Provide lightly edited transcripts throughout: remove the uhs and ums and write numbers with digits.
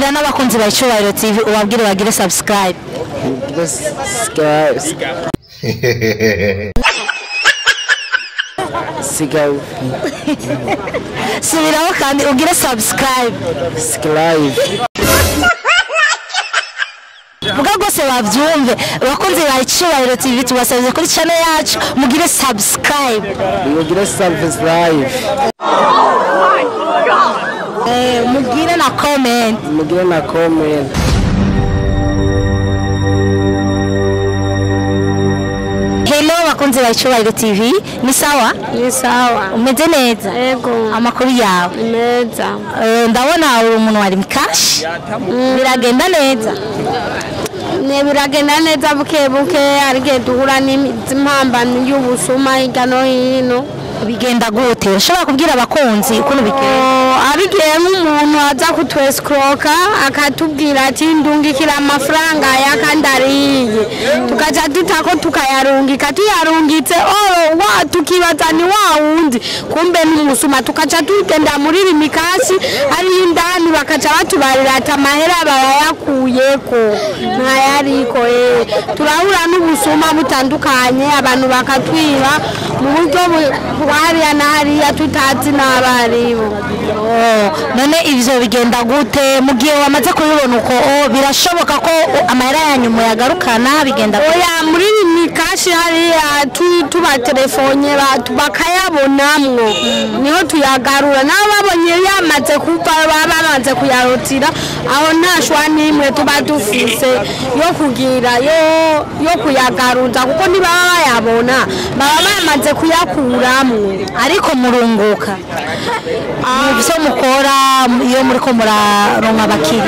Shimira n'abakunzi ba Icubahiro TV, ubabwire bagire subscribe. Sigaw. Subiraho kandi ugire subscribe. Subscribe. Vuga rwose bavyumve, abakunzi ba Icubahiro TV tubasabye kuri channel yacu mugire subscribe. Mugire subscribe. Mugire na comment. Mugire na comment. Hello bakunzi ba Icubahiro TV, ni sawa? Ni sawa. Umeze neza? Yego. Amakuru yawe? Meza. Ndabona uri umuntu wari mkashi. Biragenda neza? Ne biragenda neza buke buke, ariko duhura n'impambano y'ubusuma hirya no hino. Bigenda gute? Ushobora kubwira abakunzi ukuntu bigenda? Abigiye nk'umuntu aza kutwescroka akatubwira ati ndungikira amafaranga aya kandi ariye, tukaja dutako tukayarungika, tuyarungitse wa tukibaza ni wa wundi, kumbe n'umusuma, tukaca tugenda muri Lumicash ari indani bakaca batubarira ati amahera barayakuyeko ntayariko. Turahura n'ubusuma butandukanye, abantu bakatwiba mu buryo hariya na hariya tutazi n'abaribo. None ivyo bigenda gute mu gihe wamaze kubibona uko birashoboka ko amahera yanyu muyagarukana? Bigenda oya, muri Lumicash hariya tubatelefone bakayabonamwo niho tuyagarura, nabo babonye yamaze kuva baba bamaze kuyarotira, aho nta shwa n'imwe tuba dufise yo kugira yo kuyagaruza, kuko ntibaba bayabona, baba bamaze kuyakuramwo. Ariko murunguka muvyo mukora iyo muriko muraronka abakiriya?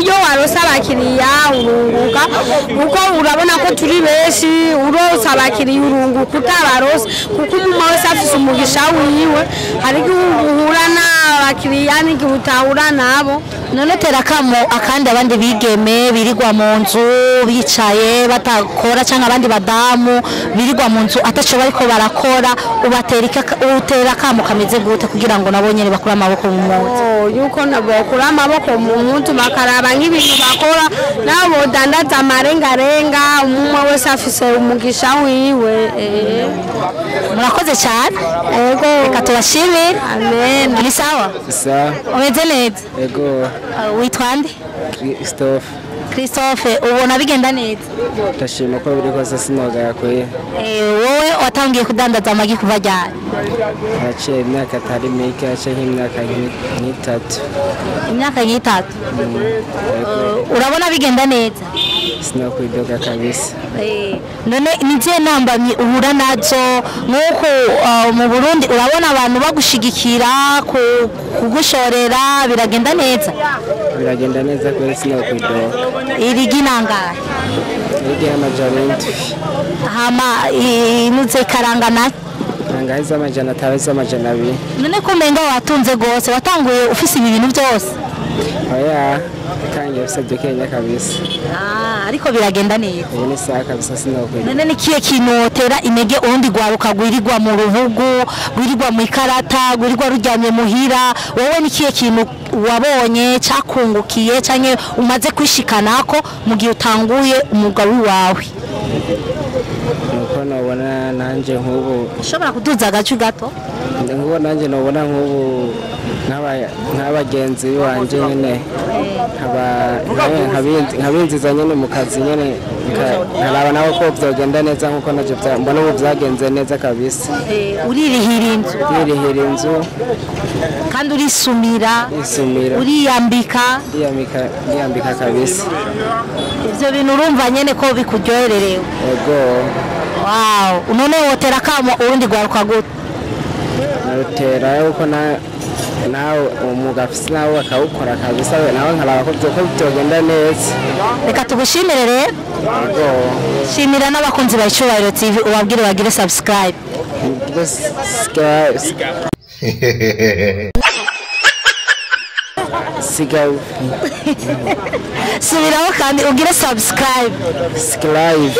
Iyo waronse abakiriya urunguka, kuko urabona ko turi benshi, uronse abakiriya urunguka, utabaronse kuko umuntu wese afise umugisha wiwe, hari igihe uhura n'abakiriya n'igihe utahura nabo. None tera akamo akandi abandi bigeme birirwa mu nzu bicaye batakora, cyangwa abandi badamu birirwa mu nzu ataco bariko barakora, ubatera akamo kameze gute kugira ngo nabo nyene bakure amaboko mu mpuzu? Yuko nabo bakura amaboko mu mpuzu bakaraba nk'ibintu bakora, nabo bodandaza amarengarenga, umwe wese afise umugisha wiwe. Murakoze cyane. Yego. Reka tubashimire. Amen. Ni sawa? Sawa. Umeze neza? Yego. Witwa nde? Christophe. Christophe, ubona bigenda neza? Ndashima ko biri kose sinogaya kwe. Wowe watangiye kudandaza amagi kuva ryari? Haciye imyaka atari mike, haciye nk'imyaka nk'itatu. Imyaka nk'itatu. Urabona bigenda neza? Sinokwidoga kabisa. None ni izihe ntambamyi uhura nazo nk'uko mu Burundi urabona abantu bagushigikira kugushorera, biragenda neza? Biragenda neza kwe, sinokwidoga. Irigi nangahe? Irigi 700. Hama inuze karanga na nangahe z'amajana 5 z'amajana 2. None ko umenga watunze gose, watanguye ufise ibi bintu byose? Oya, tangiye ufise dukenya kabisa. Ariko biragenda neza. Ubu ni sawa kabisa, sinokwidoga. None ni kihe kintu wotera intege urundi rwaruka rwirirwa mu rubugu, rwirirwa mu ikarata, rwirirwa ruryamye muhira? Wowe ni kihe kintu wabonye cyakungukiye canke umaze kwishikanako mu gihe utanguye umwuga wawe? Nuko nobona nanje nk'ubu ushobora kuduza agacu gato? Nk'ubu nanje nobona nk'ubu nk'abagenzi banje nyene nkabinziza nyene mu kazi nyene, nkaraba nabo ko vyogenda neza nkuko naje mbona ubu vyagenze neza kabisa. Uririhira inzu? Ndirihira inzu. Kandi urisumira? Isumira. Uriyambika? Ndiyambika kabisa. Ivyo bintu urumva nyene ko bikuryohererewe? Yego. Wow, none wotera akamo urundi rwaruka gute? Narutera yuko nawe umwuga afise nawe akawukora kabisa, nawe nkaraba ko vyogenda neza. Reka tugushimire rero. Yego. Shimira n'abakunzi ba Icubahiro TV, ubabwire bagire subscribe. Sigaw. Subiraho kandi ugire subscribe. Subscribe.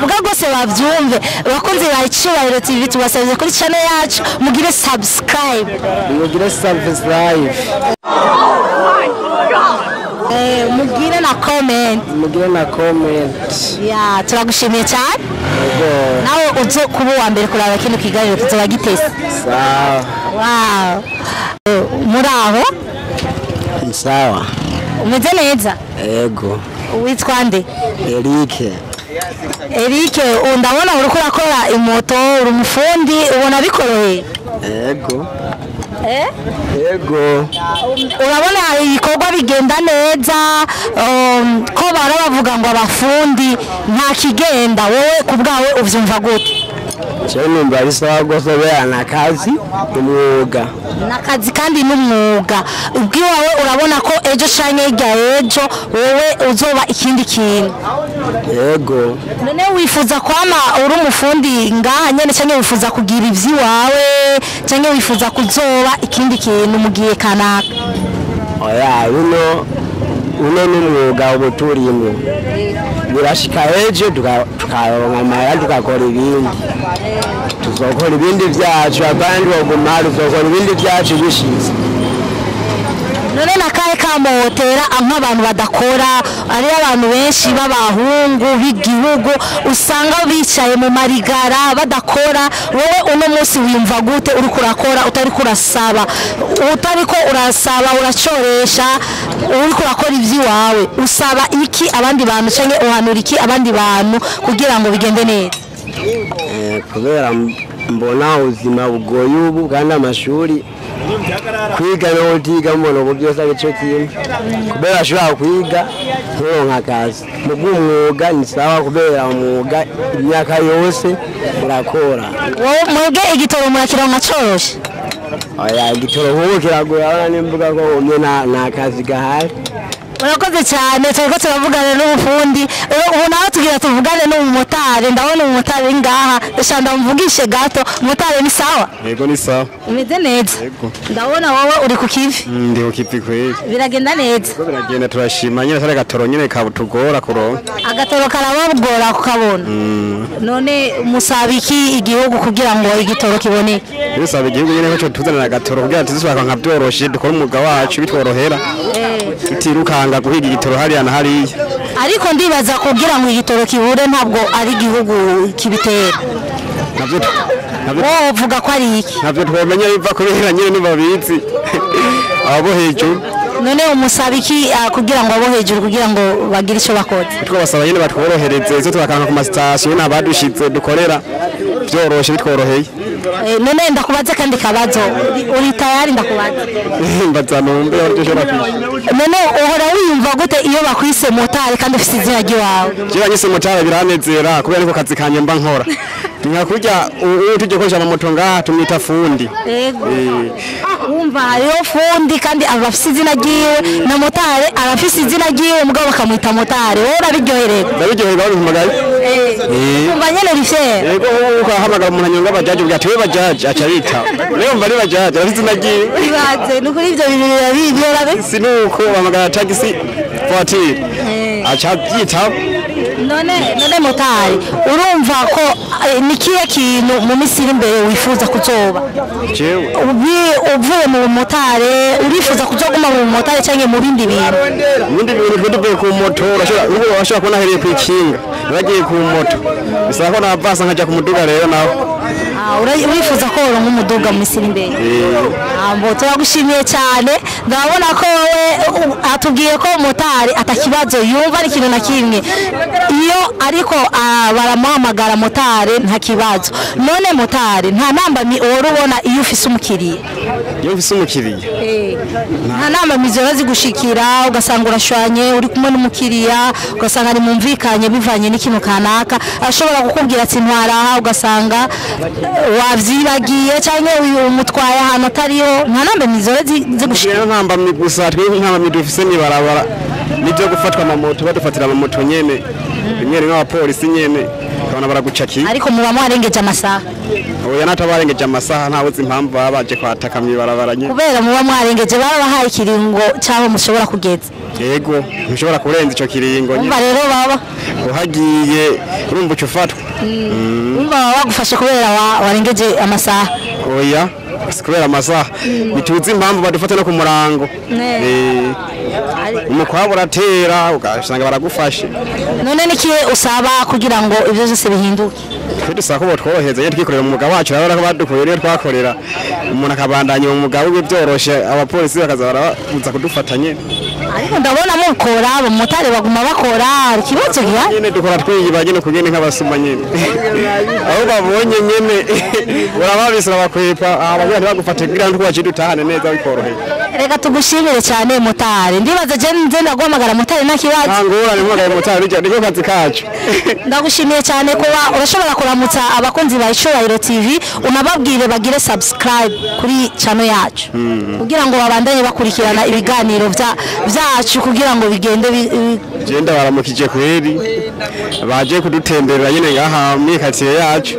Vuga rwose bavyumve. Abakunzi ba Icubahiro TV, tubasabye kuri channel yacu mugire subscribe. Mugire subscribe. Mugire na comment. Mugire na comment. Ya, turagushimiye cyane. Yego. Nawe uze kuba uwa mbere kuraba kino kiganiro, kizoba gitese. Sawa. Wow. Muraho? Sawa. Umeze neza? Yego. Witwa nde? Eric. Eric, ndabona uriko urakora imoto, uri umufundi, ubona bikoroheye? Yego. Eh? Yego. Urabona ibikorwa bigenda neza, ko bara bavuga ngo abafundi nta kigenda, wowe ku bwawe uvyumva gute? Jewe numva ari sawa rwose, kubera ni akazi, umwuga. Ni akazi kandi n'umwuga. Ubwiwawe urabona ko ejo canke hirya ejo wowe uzoba ikindi kintu? Yego. None wifuza kwama uri umufundi ngaha nyene, canke wifuza kugira ivy'iwawe, canke wifuza kuzoba ikindi kintu mu gihe kanaka? Oya, uno ni umwuga ubu turimwo, birashika ejo tukaronka amahera tukakora ibindi, tuzokora ibindi vyacu, abandi boguma, tuzokora ibindi vyacu bishize. None nakahe kamo wotera nk'abantu badakora? Ari abantu benshi b'abahungu b'igihugu usanga bicaye mu marigara badakora. Wowe uno munsi wiyumva gute uriko urakora, utariko urasaba, utariko urasaba, uracoresha, uriko urakora ivy'iwawe? Usaba iki abandi bantu canke uhanura iki abandi bantu kugira ngo bigende neza? Kubera mbona ubuzima bugoye ubu, kandi amashuri kwiga no utiga mbona ubu byose ari cyo kimwe, kubera ashobora kwiga nturonka akazi. Mu bw'umwuga ni sawa, kubera umwuga imyaka yose urakora. Wowe mwebwe igitoro murakironka coroshe? Oya, igitoro nk'ubu kiragora, urabona n'imbuga ko humye, nta kazi gahari. Murakoze cyane. Turiko turavugana n'umufundi, ubu nawe tugira tuvugane n'umumotari. Ndabona umumotari uri ngaha, ndashaka ndamuvugishe gato. Umumotari, ni sawa? Yego, ni sawa. Umeze neza? Yego. Ndabona wowe uri ku kivi. Ndi ku kivi kweli. Biragenda neza? Yego, biragenda, turashima nyine, atari agatoro nyine kabutugora kuronka. Agatoro karabagora kukabona? None musaba iki igihugu kugira ngo igitoro kiboneke? Bisaba igihugu nyine ko cotuzanira agatoro kugira tuzishaka nka byoroshe, dukore umwuga wacu bitworohera, tutirukanga guhiga igitoro hariya na hariya. Ariko ndibaza kugira ngo igitoro kibure ntabwo ari igihugu kibitera. Navyo Wowe uvuga ko ari iki? Navyo twomenya biva kubera nyine ntibabizi abo hejuru. None umusaba iki kugira ngo abo hejuru kugira ngo bagire icyo bakoze? Twabasaba nyine batworohereze, izo turakanka ku masitasiyo n'abadushize dukorera byoroshe, bitworoheye. None ndakubaze kandi kabazo, uri tayari ndakubaze? Mbaza numve aho dushobora kwishyura. None uhora wiyumva gute iyo bakwise motari kandi ufite izina ry'iwawe? Jewe nyise motari biranezera, kubera niko kazi kanje mba nkora. Nka kurya uwo tujye gukoresha amamoto ngaha tumwita fundi. Yego. Wumva hariho fundi kandi aba afise izina ryiwe, na motari aba afise izina ryiwe, mugabo bakamwita motari. Wowe urabiryohererwa? Ndabiryoherwa babimpamagaye. Wumva nyene rifere. Yego, ubu ukahamagara umuntu anyonga bajaji, uvuga ati we bajaji, aca yitaba. Rero mva ari bajaji, arafise izina ryiwe. Ibaze, ni ukuri ivyo bintu biba Si nuko bahamagara taxi voiture, aca yitaba. None motari, urumva ko ni kihe kintu mu minsi iri imbere wifuza kuzoba? Jewe Uvuye mu motari, urifuza kuzoguma mu motari canke mu bindi bintu? Ibindi bintu twe tuvuye ku moto, urashobora kubona ahereye ku ikinga naragiye ku moto, bisaba ko navasa nkaja ku muduga rero nawe. Urifuza ko woronka umuduga mu minsi iri imbere? Mbo turagushimiye cyane. Ndabona ko wowe atubwiye ko motari atakibazo yumva ari ikintu na kimwe iyo ariko baramuhamagara motari, nta kibazo. None motari, nta nambamyi uhora ubona iyo ufise umukiriya? Iyo ufise umukiriya? Nta nambamyi ziba zigushikira, ugasanga urashwanye uri kumwe n'umukiriya, ugasanga nimumvikanye bivanye n'ikintu kanaka, ashobora kukubwira ati ntwaraha, ugasanga wavyibagiye canke uyu umutwaye ahantu atariho? Nta nambamyi ziba zigushikira? Rero ntambamyi gusa, twe ntambamyi dufise mw'ibarabara nibyo gufatwa amamoto, badufatira amamoto nyene rimwe rimwe abapolisi nyene ukabona baragucakiye. Ariko muba mwarengeje amasaha? Oya, natabarengeje amasaha, ntawe uzi impamvu baba baje kwataka mw'ibarabara nyene. Kubera muba mwarengeje, barabahaye ikiringo cy'aho mushobora kugeza? Yego, ntushobora kurenza ico kiringo nyene. Umva rero baba Uhagiye urumva uca ufatwa. Urumva baba bagufashe kubera warengeje amasaha? Oya, si kubera amasaha, ntituzi impamvu badufata no ku murango. Umukwabo uratera ugasanga baragufashe. None nikihe usaba kugira ngo ibyo byose bihinduke? Twe dusaba ko botworohereza nyine twikorera umwuga wacu. Urabona ko badukuye niyo twakorera, umuntu akabandanya umwuga wiwe byoroshe, abapolisi bakaza barabuza kudufata nyine. Ariko ndabona mukora, abamotari baguma bakora, hari ikibazo gihari? Nyine dukora twiyiba nyine kugene nk'abasuma nyine, aho babonye nyine urababisa, urabakwepa, abagira ntibagufate kugira ngo twaje dutahane neza bikoroheye. Reka tugushimire cyane, motari. Ndibaza je nze ndaguhamagara motari, nta kibazo? Nta ngorane, mpamagaye motari, niko kazi kacu. Ndagushimiye cyane kuba urashobora kuramutsa abakunzi ba Icubahiro TV, unababwire bagire subscribe kuri channel yacu kugira ngo babandanye bakurikirana ibiganiro byacu kugira ngo bigende Genda baramukije kweri, baje kudutemberera nyine ngaha muri quartier yacu.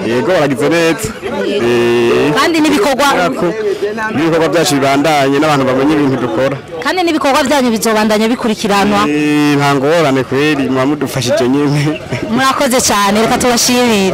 Yego, baragize neza. Kandi n'ibikorwa Kubera ko n'ibikorwa byacu bibandanye n'abantu bamenye ibintu dukora. Kandi n'ibikorwa byanyu bizobandanya bikurikiranwa. Nta ngorane kweri, muba mudufashije nyine. Murakoze cyane, reka tubashimire.